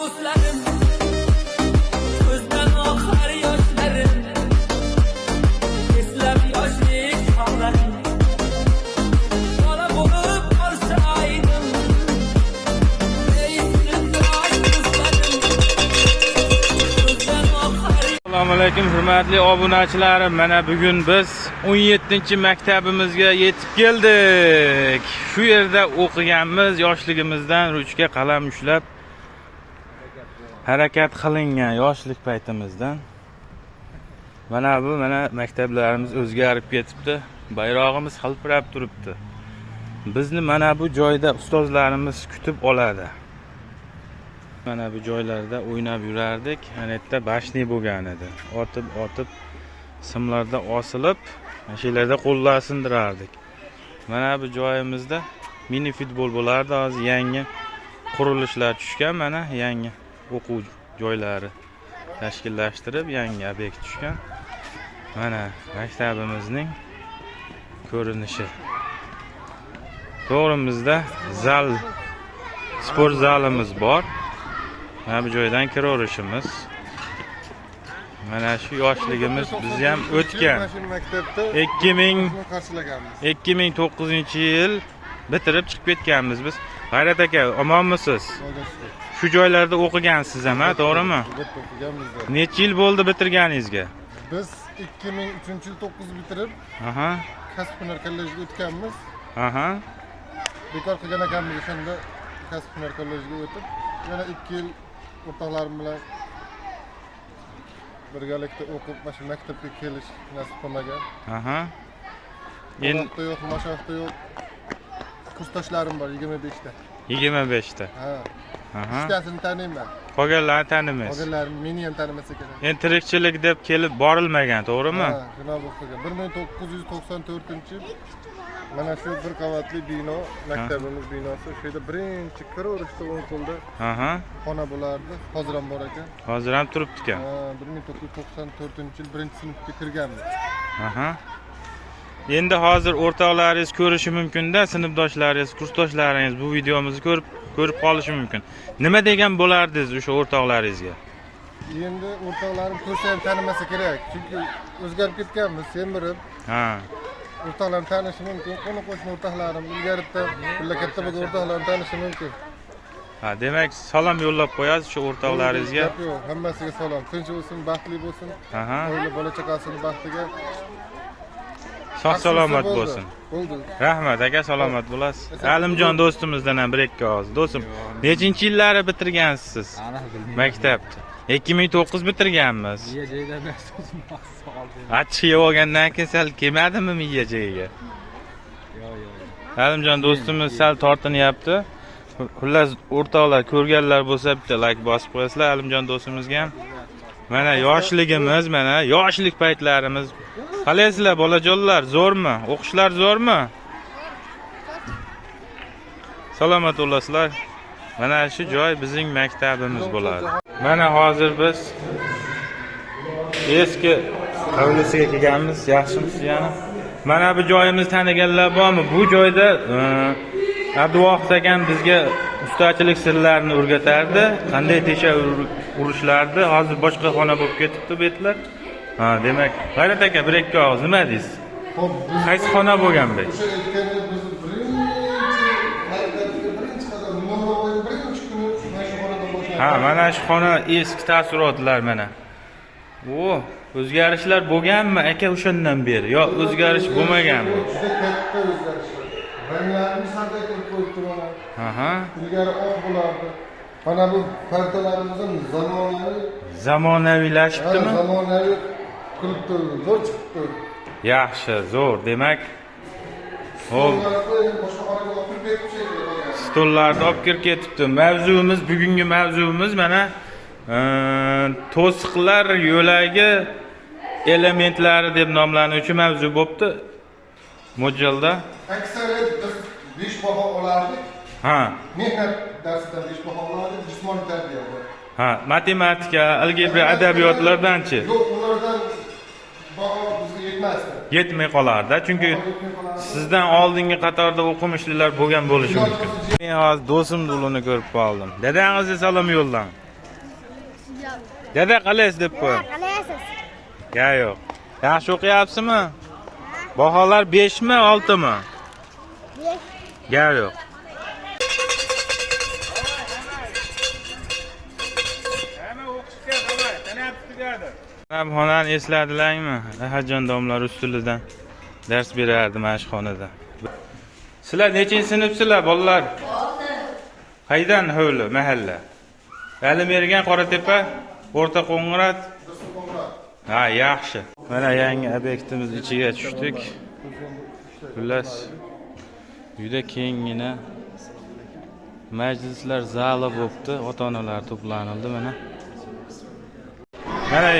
Do'stlarim, ko'zdan oqar yoshlarim, eslab yoshlik chog'larim. Bola bo'lib qolsaydim, ey sinfdosh do'stlarim, ko'zdan oqar Assalomu alaykum, hurmatli obunachilarim. Mana bugun biz 17-maktabimizga yetib keldik. Shu yerda o'qiganmiz, yoshligimizdan ruchka qalam ushlab harakat qilingan yoshlik paytimizdan. Mana bu mana maktablarimiz o'zgarib ketibdi. Bayrog'imiz hilpirab turibdi. Bizni mana bu joyda ustozlarimiz kutib oladi. Mana bu joylarda o'ynab yurardik. Ana yerda башни bo'lgan edi. Otib otib simlarda osilib, mana shu yerlarda qo'llar sindirardik. Mana bu joyimizda mini futbol bo'lardi. Hozir yangi qurilishlar tushgan, mana yangi o'quv joylari tashkillashtirib, yangi obyekt tushgan. Mana maktabimizning ko'rinishi. To'g'rimizda zal, sport zalimiz bor. Mana bu joydan kiraverishimiz. Mana shu yoshligimiz bizni ham o'tgan. Mana shu maktabda 2000 qarshilaganmiz. 2009-yil bitirib chiqib ketganmiz biz. G'ayrat aka, omonmisiz? Xudoga shukur. Shu joylarda o'qigansiz ham, ha, to'g'rimi? Albatta, o'qiganmiz. Necha yil bo'ldi bitirganingizga? Biz 2003-yil 9 bitirib, kasb hunar kollejiga o'tganmiz. Bekor qilgan ekanmiz o'shanda, kasb hunar kollejiga o'tib, yana 2 yil o'rtoqlarim bilan birgalikda o'qib, mana shu maktabga kelish nasib qilmagan. Endi Uloqda yo'q, Mashoqda yo'q. Kursdoshlarim bor 25 ta. 25 ta. Ha. Uchtasini taniyman. Qolganlarni tanimaysiz. Qolganlari meni ham tanimasa kerak. Endi tirikchilik deb kelib borilmagan, to'g'rimi? Ha, shunaqa bo'lib qolgan. 1994 yil mana shu bir qavatli bino, maktabimiz binosi, o'sha yerda birinchi kiraverishda o'ng qo'lda xona bo'lardi. Hozir ham bor ekan. Hozir ham turibdi ekan. Ha, 1994-yil birinchi sinfga kirganmiz. Endi hozir o'rtoqlaringiz ko'rishi mumkinda, sinfdoshlaringiz, kursdoshlaringiz bu videomizni ko'rib qolishi mumkin. Nima degan bo'lardingiz o'sha o'rtoqlaringizga? Endi o'rtoqlarim ko'rsa ham tanimasa kerak, chunki o'zgarib ketganmiz, semirib. O'rtoqlarim tanishi mumkin, qo'ni qo'shni o'rtoqlarim, ilgarida birga katta bo'lgan o'rtoqlarim tanishi mumkin. Ha, demak, salom yo'llab qo'yasiz shu o'rtoqlaringizga. Gap yo'q, hammasiga salom. Tinch bo'lsin, baxtli bo'lsin. Oila bola chaqasini baxtiga. Sog' salomat Bo'ldi. bo'lsin. Bo'ldi. Rahmat aka, salomat bo'lasiz. Alimjon do'stimizdan ham bir ikki og'iz. Do'stim, nechinchi yillari bitirgansiz siz Aniq bilmayman. maktabni? 2009 bitirganmiz. Miya joyida emas, o'zim savol berdim. Achchiq yeb olgandan keyin sal kelmadimi miya joyiga? Yo'q. Alimjon do'stimiz sal tortinyapti. Xullas, o'rtoqlar, ko'rganlar bo'lsa, bitta layk bosib qo'yasizlar Alimjon do'stimizga ham. Mana yoshligimiz, mana yoshlik paytlarimiz. Qalaysizlar, bolajonlar, zo'rmi? O'qishlar zo'rmi? Salomat bo'lasizlar. Mana shu joy bizning maktabimiz bo'ladi. Mana hozir biz eski hovlisiga kelganmiz. Yaxshimisiz yana? Mana bu joyimizni taniganlar bormi? Bu joyda Abduvohid akam bizga ustachilik sirlarini o'rgatardi. Qanday tesha urishlardi. Hozir boshqa xona bo'lib ketibdi bu yerlar. Ha, demak, G'ayrat aka, bir ikki og'iz nima deysiz? Xo'p, biz Qaysi xona bo'lgan bu? O'sha aytgandek, biz birinchi maktabga birinchi qadam, Mo'g'ulovoyga birinchi kuni mana shu xonadan boshlandi. Ha, mana shu xona, eski taassurotlar mana. O, o'zgarishlar bo'lganmi aka o'shandan beri? Yo o'zgarish bo'lmaganmi? Juda katta o'zgarishlar. Ranglarini sardaytirib qo'yibdi mana. Ilgari oq bo'lardi. Mana bu partalarimiz ham zamonaviy, Zamonaviylashibdimi? Zamonaviy qilibdi, zo'r chiqibdi. Yaxshi, zo'r. Demak, xo'p, Stollarni boshqa xonaga olib kirib ketib shekilli qolgan. Stollarni olib kirib ketibdi. Mavzuimiz, bugungi mavzuimiz mana to'siqlar yo'lagi elementlari deb nomlanuvchi mavzu bo'pti. Mo'ljalda. Aksariyat biz 5 baho olardik. Mehnat darsidan 5 baho olardik, jismoniy tarbiyada. Ha, matematika, algebra, adabiyotlardanchi? Yo'q, ulardan baho bizga yetmasdi. Yetmay qolardi, chunki Yetmay qolardi. Sizdan oldingi qatorda o'qimishlilar bo'lgan bo'lishi mumkin. Men hozir do'stim Duluni ko'rib qoldim. Dadangizga salom yo'llang. Dada qalaysiz deb qo'y. Qalaysiz? Ya yo'q. Yaxshi o'qiyapsizmi? Baholar 5 mi, 6 mi? 5. Gap yo'q. Hamma o'qishga давай, tanaffus tugadi. Xonani esladilarmi? Ahadjon domla rus tilidan dars berardi mana shu xonada. Sizlar nechinchi sinfsizlar bolalar? Qaydan hovli, mahalla? Alimergan, Qoratepa, O'rta Qo'ng'irot. Ha, yaxshi. Mana yangi obyektimiz ichiga tushdik. Xullas, juda kenggina majlislar zali bo'pti. Ota-onalar to'planildi mana. Mana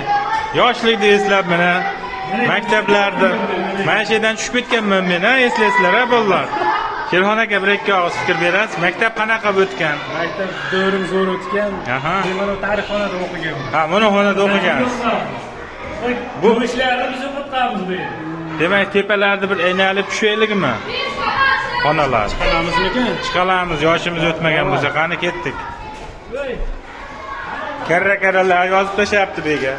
yoshlikni eslab mana maktablarda mana shu yerdan tushib ketganman men, ha, eslaysizlar, ha bolalar? Sherxon aka bir ikki og'iz fikr berasiz. Maktab qanaqa o'tgan? Maktab davrim zo'r o'tgan. Aha. Men mana tarixxonada o'qiganman. Ha, buni xonada o'qigansiz. Bu ishlarni biz o'qitamiz bu yerda. Demak, tepalarda bir aynalib tushaylikmi? Xonalar. Chiqaramizmikan? Chiqalamiz, yoshimiz o'tmagan bo'lsa, qani ketdik. Karra-karralar yozib tashlayapti bu yerga.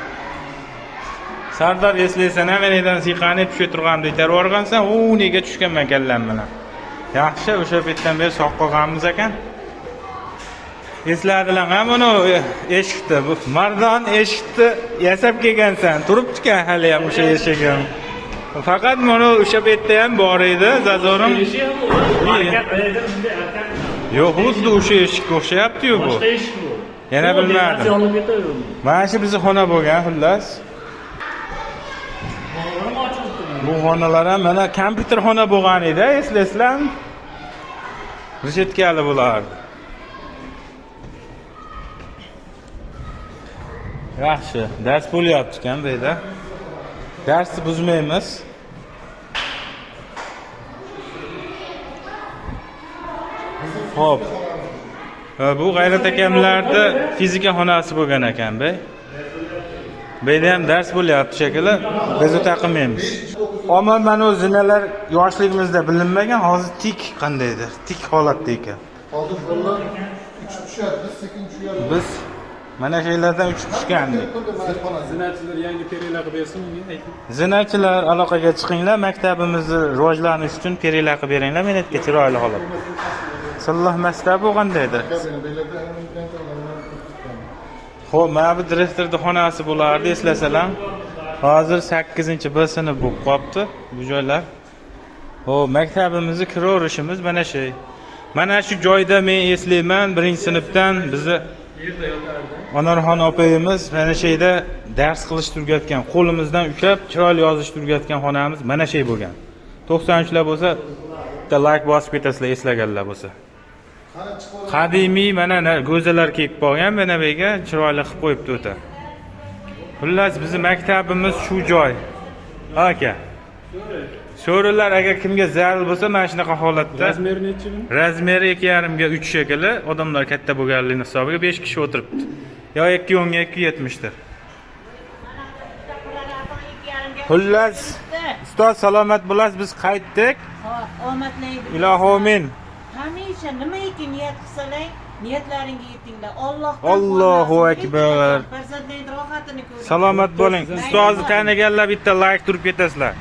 Sardor eslaysan, ha, men yerdan siyqanib tushib turganimda itarib yuborgansan, u nega tushganman kallam bilan. Yaxshi, o'sha paytdan beri sog' qolganmiz ekan. Esladilar, ha, buni eshikni, bu mardon eshikni yasab kelgansan, turibdi-ku hali ham o'sha eshigim. Faqat buni o'sha paytda ham bor edi, zazorim. Harakat edi, bunday harakat. Yo'q, xuddi o'sha eshikka o'xshayapti-yu bu. Boshqa eshik bu. Yana bilmadim. Yonib ketaveradi. Mana shu bizni xona bo'lgan, xullas. Bu xonalar ham mana kompyuter xona bo'lgan edi, eslaysizlarmi? Reshetkali bo'lardi. Yaxshi, dars bo'lyapti ekan bu yerda. Darsni buzmaymiz. Xo'p. Bu G'ayrat akamlarda fizika xonasi bo'lgan ekan bu. Bu yerda ham dars bo'lyapti shekilli. Biz o'ta qilmaymiz. Omon mana u zinalar yoshligimizda bilinmagan, hozir tik qandaydir, tik holatda ekan. Hozir bolalar uchib tushadi, biz sekin tushamiz. Biz mana shu yerlardan uchib tushgandik. Zinachilar yangi perila qilib bersin unga ayting. Zinachilar aloqaga chiqinglar, maktabimizni rivojlanishi uchun perila qilib beringlar, men aytga chiroyli holat. Silliq maktab bu qandaydir? Xo'p, mana bu direktorning xonasi bo'lardi, eslasalar. Hozir 8-B sinf bo'lib qolibdi bu joylar. Xo'p, maktabimizni kiraverishimiz mana shu. Mana shu joyda men eslayman, 1-sinfdan bizni Onorxon opayimiz mana shu yerda dars qilishni tugatgan, qo'limizdan ushlab chiroyli yozishni tugatgan xonamiz mana shu bo'lgan. 93lar bo'lsa, bitta like bosib ketasizlar eslaganlar bo'lsa. Qadimiy mana go'zalar kelib qolgan mana bu yerga chiroyli qilib qo'yibdi o'ta. Xullas bizning maktabimiz shu joy. Aka. So'rilar agar kimga zarur bo'lsa mana shunaqa holatda. Razmeri nechi buni? Razmeri 2.5 ga 3 shekilli, odamlar katta bo'lganligini hisobiga 5 kishi o'tiribdi. Yo 2.10 ga 2.70 dir. Xullas, ustoz salomat bo'lasiz, biz qaytdik. Xo'p, omadli. Ilohi amin. Hamisha nimaiki niyat qilsalar, niyatlaringga yetinglar. Allohdan Allohu qo'rqmasin. akbar. Farzandlaring rohatini ko'ring. Salomat bo'ling. Ustozni taniganlar bitta like turib ketasizlar.